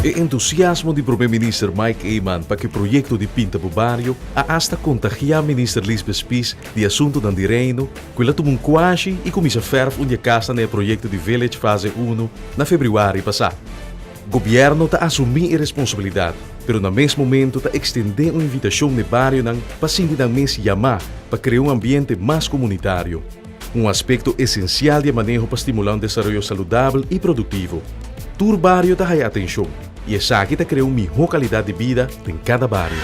E entusiasmo di Prome Minister Mike Eman pa cu e proyecto di Pinta Bo Bario a hasta contagia Minister Liesbeth Spies di Asuntonan di Reino cu el a tuma un cuashi y cuminsa ferf un di e casnan na e proyecto di Village Fase Uno na februari pasa. Gobierno ta asumi e responsabilidad, pero na mes momento ta extende un invitacion n'e barionan pa sinti nan mes yama pa crea un ambiente mas comunitario. Un aspekto esensial di e maneho pa stimulá un desaroyo saludabel i produktivo. Tur bario ta haya atenshon i esaki ta krea un mihó kalidat di bida den kada bario.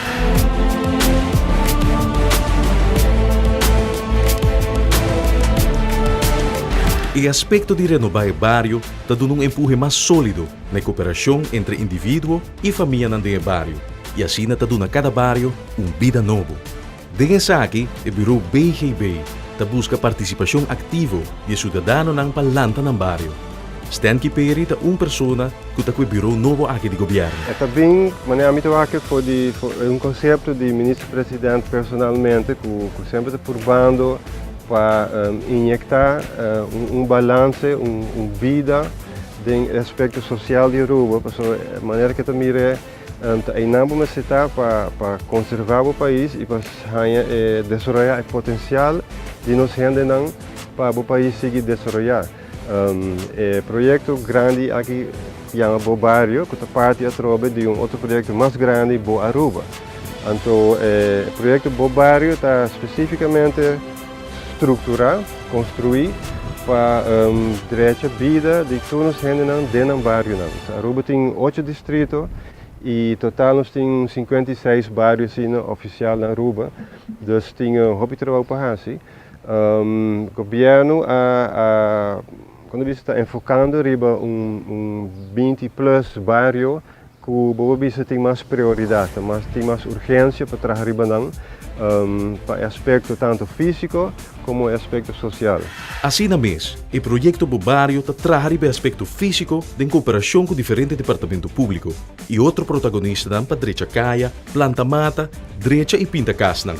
E aspekto di renobá e bario ta duna un empuhe mas sólido na e koperashon entre individuo i famianan den e bario i asina ta duna kada bario un bida nobo. Den esaki, e Bureau BGB ta buska partisipashon aktivo di e siudadanonan pa lanta nan bario. Stanky Perry ta un persona ku ta ku e bureau nobo aki di gobièrnu. E ta bin manera mi ta wak for di un konsepto di Minister President personalmente ku semper ta purbando pa inyekta un balanse, un bida den e aspekto sosial di Aruba pasobra manera ke ta mira Ta einan bo mester ta pa pa konservá bo pais i pa haña e desaroyá e potensial di nos hendenan pa bo pais sigui desaroyá. E proyekto grandi aki yama Bo Bario ku ta parti atrobe di un otro proyekto mas grandi Bo Aruba. Anto e proyekto Bo Bario ta spesífikamente strukturá, konstruí pa drecha bida di tur nos hendenan den nan barionan. Aruba tin ocho distrito y total nos tin 56 bario asina oficial na Aruba, dus tin hopi trabou pa haci. Gobierno a a cuando bisa ta enfocando riba un un 20 plus bario Ku bo por bisa tin mas prioridat, tin mas urgensia pa traha riba nan pa e aspekto tantu físiko komo e aspekto sosial. Asina mes, e proyekto Bo Bario ta traha riba e aspekto físiko den kooperashon ku diferente departamento públiko i otro protagonistanan pa drecha kaya, planta mata, drecha i pinta kasnan.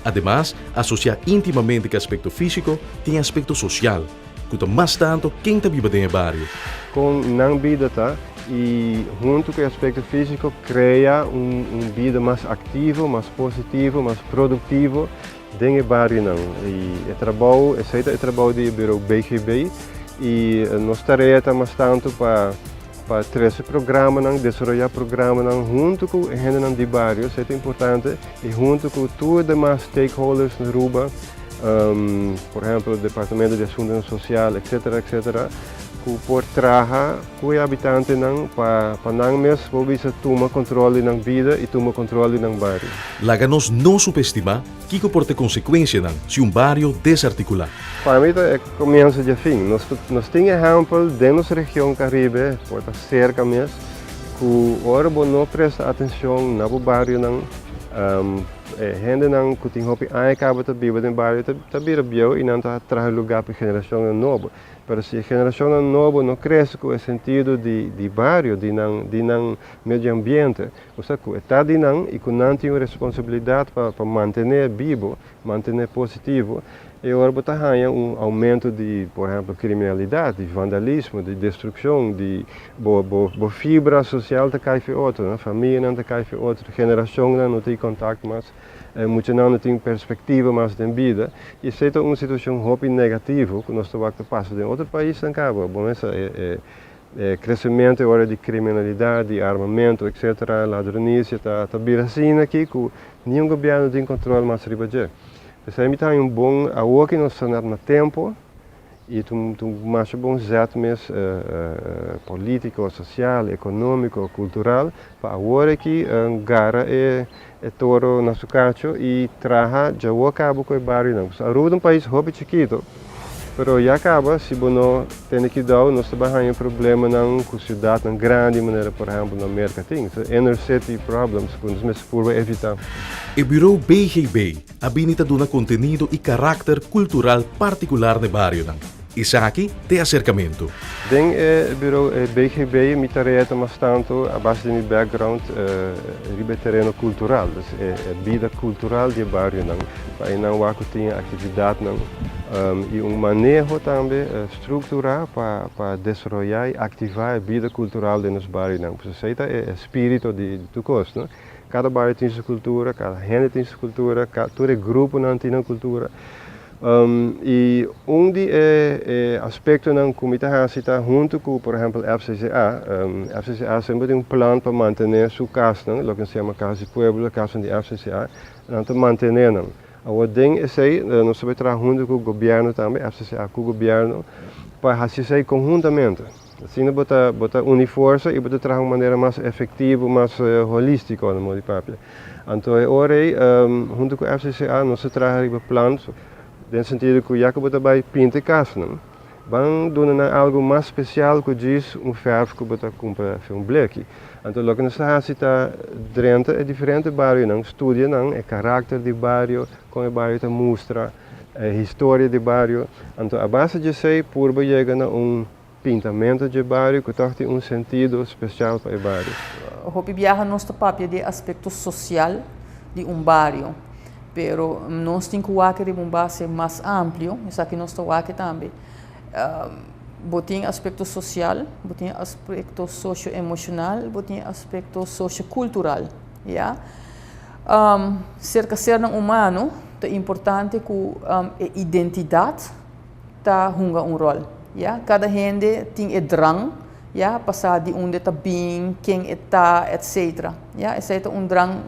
Ademas, asosiá íntimamente ku e aspekto físiko tin e aspekto sosial. Ku ta mas tantu ken ta biba den e bario. Kon nan bida ta i huntu ku e aspekto físiko krea un un bida mas aktivo, mas positivo, mas produktivo den e barionan. I e trabou, esei ta e trabou di e biro BGB i nos tarea ta mas tantu pa pa trese programanan, desaroyá programanan huntu ku e hendenan di bario, esei ta importante, i huntu ku tur demas stakeholders na Aruba. Por ehempel departamento di asuntonan social etcetera etcetera cu por traha cu e habitantenan pa pa nan mes por bisa tuma control di nan bida y tuma control di nan bario. Laga nos no subestimá kiko por ta e konsekuensianan si un bario desartikulá. Pa mi ta e komienso dje fin. Nos nos tin ehempel den nos region Caribe, por ta serka mes, ku ora bo no presta atencion na bo barionan, E hendenan ku tin hopi aña kaba ta biba den bario ta bira bieu i nan ta traha lugá pa e generashonnan nobo. Pero si e generashonnan nobo no krese ku e sentido di di bario, di nan di nan medio ambiente, osea ku e ta di nan i ku nan tin un responsabilidat pa pa mantené bibo, mantené positivo, e ora bo ta haña un aumento di, por ehempel, kriminalidat, di vandalismo, di destrukshon, di bo bo bo fibra sosial ta kai fe otro, no? Famianan ta kai fe otro, generashonnan no tin kontakto mas, muchanan no tin perspektiva mas den bida, i esei ta un situashon hopi negativo ku nos ta wak ta pasa den otro paisnan kaba. Bo mester e e e kresementu e ora di kriminalidat, di armamentu, etcetera, ladronisia ta ta bira asina aki ku niun gobièrnu tin kontrol mas riba dje. P'esei mi ta haña un bon awor ki nos ta na tempu i ta un ta un masha bon zet mes politico, social, economico, cultural pa awor aki gara e e toro na su cacho i traha djawo cabo cu e barionan. Pasobra Aruba ta un pais hopi chikito pero ya caba si bo no tene kidao nos ta bai haña problemanan cu ciudadnan grandi manera por ehempel na Merca tin. Inner city problems cu nos mester purba evita. E Bureau BGB a bini ta duna kontenido i karakter kultural partikular n'e barionan. Esaki t'e aserkamentu. Den e bureau BGB mi tarea ta mas tantu a base di mi background riba e tereno kultural, dus e bida kultural di e barionan, pa einan wak ku tin aktividatnan i un maneho tambe strukturá pa desaroyá i aktivá e bida kultural den nos barionan. Pues esei ta e spirito di tur kos, no? Kada bario tin su kultura, kada hende tin su kultura, tur e gruponan tin nan kultura. I un di e aspektonan ku mi ta hasi ta huntu ku por ehèmpel FCCA. FCCA semper tin un plan pa mantené su kasnan, loke nos yama kas di pueblo, kasnan di FCCA, nan ta mantené nan. Awor den esei nos ta bai traha huntu ku gobièrnu tambe, FCCA ku gobièrnu, pa hasi esei konhuntamente. Asina bo ta bo ta uni forsa i bo ta traha un manera mas efektivo, mas holístiko na modo di papia. Anto e ora ei huntu ku FCCA nos a traha riba plan den sentido ku ya ku bo ta bai pinta e kasnan, ban duna nan algu mas spesial ku djis un fèrf ku bo ta kumpra fi un bleki. Anto loke nos ta hasi ta drenta e diferente barionan, studia nan, e karakter di bario, kon e bario ta mustra, e historia di bario. Anto a base di esei purba yega na un Pintamento dje bario ku tòg tin un sentido spesial pa e bario. Hopi biaha nos ta papia di e aspekto sosial di un bario, pero nos tin ku wak riba un base mas amplio, esaki nos ta wak tambe. Bo tin aspekto sosial, bo tin aspekto sosio-emoshonal, bo tin aspekto sosio-kultural, ya. Serka sernan humano ta importante ku e identidat ta hunga un ròl, ya. Kada hende tin e drang, ya, pa sa di unda e ta bin, ken e ta, etcetera, ya. Esei ta un drang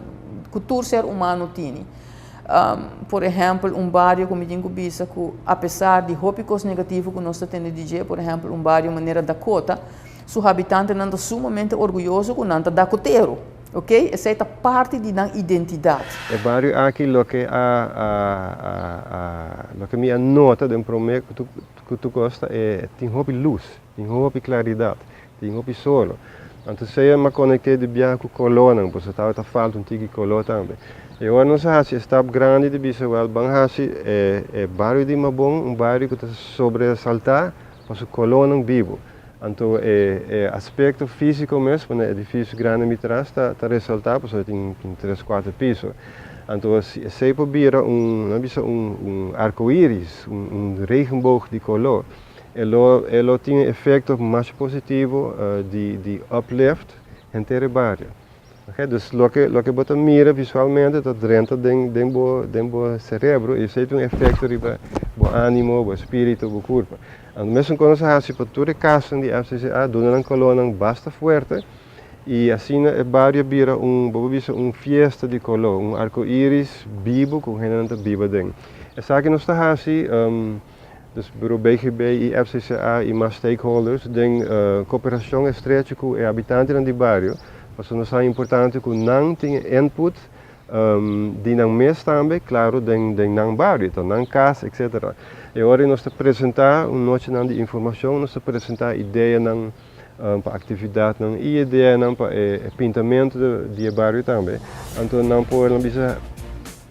ku tur ser humano tini. Por ehèmpel, un bario ku mi tin ku bisa ku apesar di hopi kos negativo ku nos ta tende di dje, por ehèmpel un bario manera Dakota, su habitantenan ta sumamente orguyoso ku nan ta dakotero. Ok, esei ta parti di nan identidat. E bario aki loke a a a loke mi a nota den prome ku tur ku tur kos ta e tin hopi lus, tin hopi klaridat, tin hopi solo. Anto sea mi a konekt'é di biaha ku kolónan pasobra tabata falta un tiki koló tambe. E ora nos a hasi e stap grandi di bisa wèl ban hasi e e bario di Mabon un bario ku ta sobresaltá pa su kolónan bibu. Anto e e aspekto físiko mes, pone edifisio grandi mi tras ta ta resaltá pasobra tin tin tres kuater piso. Anto si esei por bira un nan bisa un un arkoiris, un un regenboog di koló, e lo e lo tin un efekto masha positivo di di uplift henter e bario. Oke, dus loke loke bo ta mira visualmente ta drenta den den bo den bo cerebro y esey tin un efecto riba bo animo, bo espiritu, bo curpa. Anto mesun cos nos a haci pa tur e casnan di FCCA, duna nan colornan basta fuerte y asina e bario a bira un, bo por bisa un fiesta di color, un arco iris bibo cu hendenan ta biba den. Esaki nos ta haci. Dus Bureau BGB i FCCA i mas stakeholders den koperashon estrecho ku e habitantenan di bario, pasobra nos sa importante ku nan tin e input di nan mes tambe, klaro den den nan bario, ta nan kas etcetera. E ora nos ta presentá un nochinan di informashon, nos ta presentá ideanan pa aktividatnan i ideanan pa e pintamentu di e bario tambe. Anto nan por nan bisa.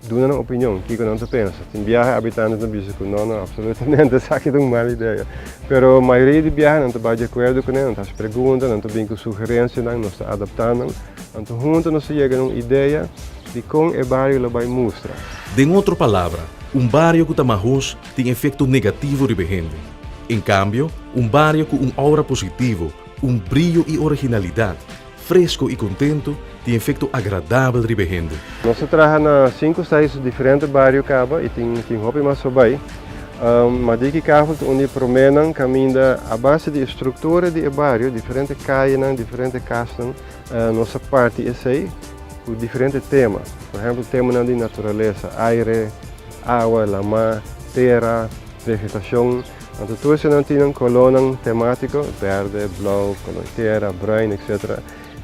Duna nan opinion, kiko nan ta pensa. Tin biaha habitantes ta bisa ku no, no, absolutamente esaki ta un mal idea. Pero mayoria di biaha nan ta bai di akuerdo kuné, nan ta hasi pregunta, nan ta bin ku sugerensianan, nos ta adaptá nan. Anto huntu nos ta yega na un idea di kon e bario lo bai mustra. Den otro palabra, un bario ku ta mahos tin efekto negativo riba e hende. En kambio, un bario ku un aura positivo, un brio i originalidat, Fresco i kontentu tin efekto agradabel riba e hende. Nos a traha na sinku seis diferente bario kaba i tin tin hopi mas forbij. Madiki Kavel ta un di e proménan kaminda a base di e struktura di e bario, diferente kayenan, diferente kasnan, nos a parti esei ku diferente tema. Por ehèmpel temanan di naturalesa, aire, awa, lamá, tera, vegetashon. Anto tur eseinan tin nan kolónan temátiko, bèrdè, blou, koló di tera, bruin, etsetera.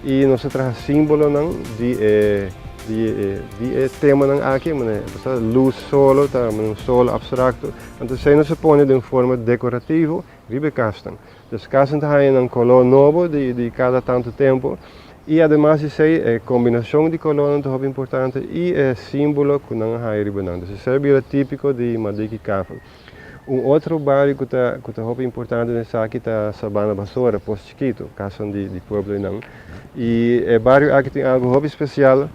I nos a traha símbolonan di e di e di e temanan aki, manera bo sa lus solo ta manera un solo apstrakto. Anto esei nos a pone den forma dekorativo riba e kasnan. Dus kasnan ta haña nan koló nobo di di kada tantu tempu. I ademas di esei e kombinashon di kolónan ta hopi importante i e símbolo ku nan a haña riba nan. Dus esei a bira típiko di Madiki Kavel. Un otro bario ku ta hopi importante den esaki ta Sabana Basora, Pos Chiquito, kas di pueblo nan. I e bario aki tin algo hopi spesial,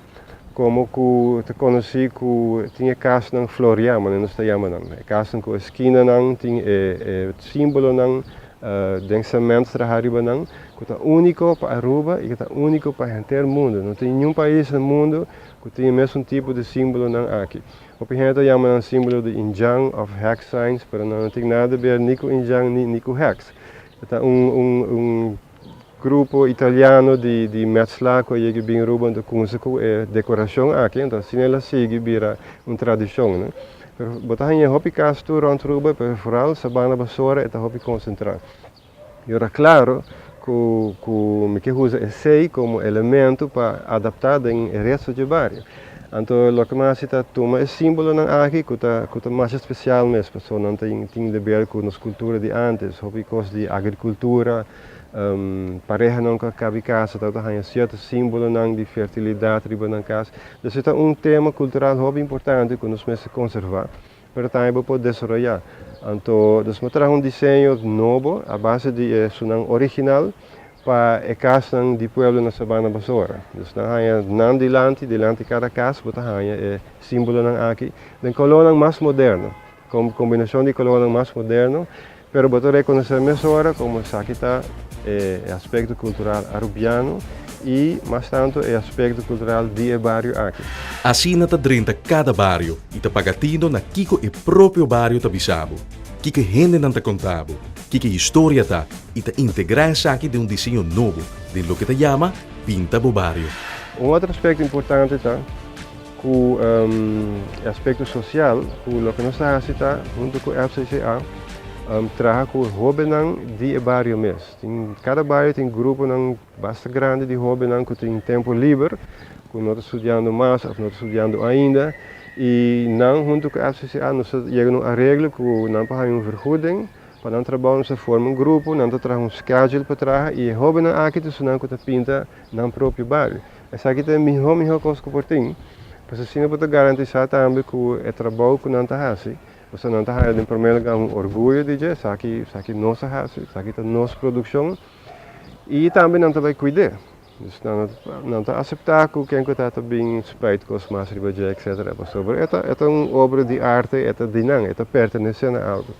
komo ku ta konosí ku tin e kasnan floreá, manera nos ta yama nan. E kasnan ku skinanan tin e símbolonan den sement trahá riba nan, ku ta úniko pa Aruba i ku ta úniko pa henter mundu. No tin ningun pais na mundu ku tin e mesun tipo di símbolonan aki. Hopi hende ta yama nan símbolo di Indjan òf hex signs, pero no tin nada di ber ni ku Indjan ni ku hex. Ta un grupo italiano di metselaar ku a yega bin Aruba anto kuminsá ku e dekorashon aki, anto asina el a sigui bira un tradishon, no? Pero bo ta haña hopi kas tur rònt Aruba, pero vooral Sabana Basora e ta hopi konsentrá. I ora klaro ku mi ke usa esei komo elemento pa adaptá den e resto di e bario. Anto loke mi a hasi ta tuma e símbolonan aki ku ta masha spesial mes, pasobra nan tin di ber ku nos kultura di antes, hopi kos di agrikultura, parehanan ku a kaba di kasa tabata haña sierto símbolonan di fertilidat riba nan kas. Dus e ta un tema kultural hopi importante ku nos mester konservá, pero tambe bo por desaroyá. Anto, dus mi a traha un diseño nobo a base di esunnan original pa e kasnan di pueblo na Sabana Basora. Dus nan haña nan dilanti, dilanti kada kas bo ta haña e símbolonan aki den kolornan mas moderno, kombinashon di kolornan mas moderno, pero bo ta rekonosé mesora komo esaki ta e aspekto kultural arubiano i mas tantu e aspekto kultural di e bario aki. Asina ta drenta kada bario i ta paga tino na kiko e propio bario ta bisa bo, kiko e hendenan ta konta bo, kiko e historia ta i ta integrá esaki den un diseño nobo den loke ta yama Pinta bo Bario. Un otro aspekto importante ta ku e aspekto sosial, ku loke nos ta hasi ta huntu ku FCCA traha ku hóbennan di e bario mes. Tin kada bario tin gruponan basta grandi di hóbennan ku tin tempu liber, ku no ta studiando mas òf no ta studiando ainda i nan huntu ku FCCA nos ta yega na un areglo ku nan por haña un vergoeding pa nan trabou. Nos ta forma un grupo, nan ta traha un schedule pa traha i e hóbennan aki ta esunnan ku ta pinta nan propio bario. Esaki ta e mihó mihó kos ku por tin, pasobra asina bo ta garantisá tambe ku e trabou ku nan ta hasi, pasobra nan ta haña den promé lugá un orguyo di dje, esaki esaki nos a hasi, esaki ta nos produkshon, i tambe nan ta bai kuid'é. Dus nan ta aseptá ku ken ku ta ta bin spuit kos mas riba dje etcetera, pasobra e ta un obra di arte, e ta di nan, e ta pertenesé na algu.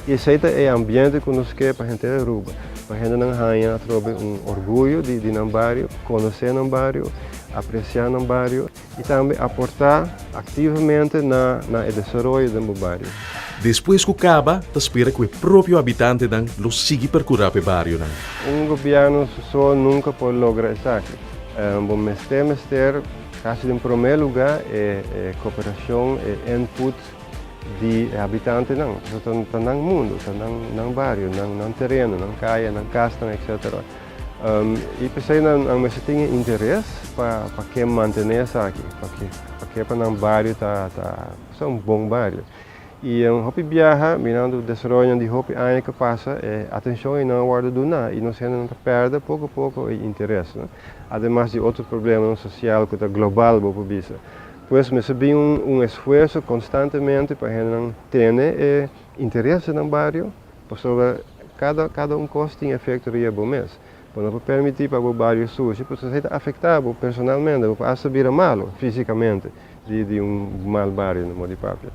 I esei ta e ambiente ku nos ke pa henter Aruba, pa hendenan haña atrobe un orguyo di nan bario, konosé nan bario, apresiá nan bario i tambe aportá aktivamente na e desaroyo den bo bario. Despues ku kaba, ta spera ku e propio habitantenan lo sigui perkurá pa e barionan. Un gobièrnu so nunka por logra esaki. Bo mester kasi den promé lugá e kooperashon, e input di e habitantenan. Pasobra ta nan mundu, ta nan bario, nan tereno, nan kaya, nan kasnan, etcetera. I p'esei nan mester tin e interes pa ke mantené esaki, pa ke pa nan bario ta un bon bario. I hopi biaha, mirando desaroyonan di hopi aña ku pasa, e atenshon ei no a wòrdu duná i nos hendenan ta pèrdè poko poko e interes, no? Ademas di otro problemanan sosial ku ta global, bo por bisa. Pues mester bin un esfuerso konstantemente pa hendenan tene e interes den nan bario, pasobra kada un kos tin efekto riba bo mes. Bo no por permití pa bo bario sushi, pasobra esei ta afektá bo personalmente, bo por asta bira malu físikamente di un mal bario, na modo di papia.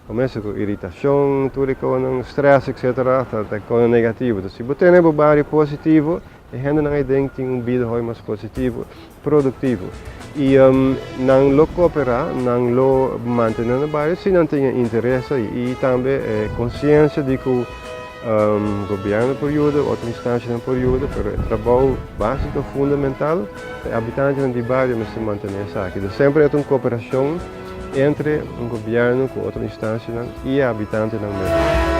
Komiensa ku iritashon, tur e kosnan, strès, etcetera, ta kosnan negativo. Si bo tene bo bario positivo, e hendenan aden tin un bida hopi mas positivo, produktivo. I nan lo kooperá, nan lo mantené nan bario si nan tin e interes ei i tambe e konsiensia di ku gobièrnu por yuda, otro instansianan por yuda, pero e trabou básiko fundamental ta e habitantenan di bario mester mantené esaki. Dus semper e ta un kooperashon entre un gobièrnu ku otro instansianan i e habitantenan mes.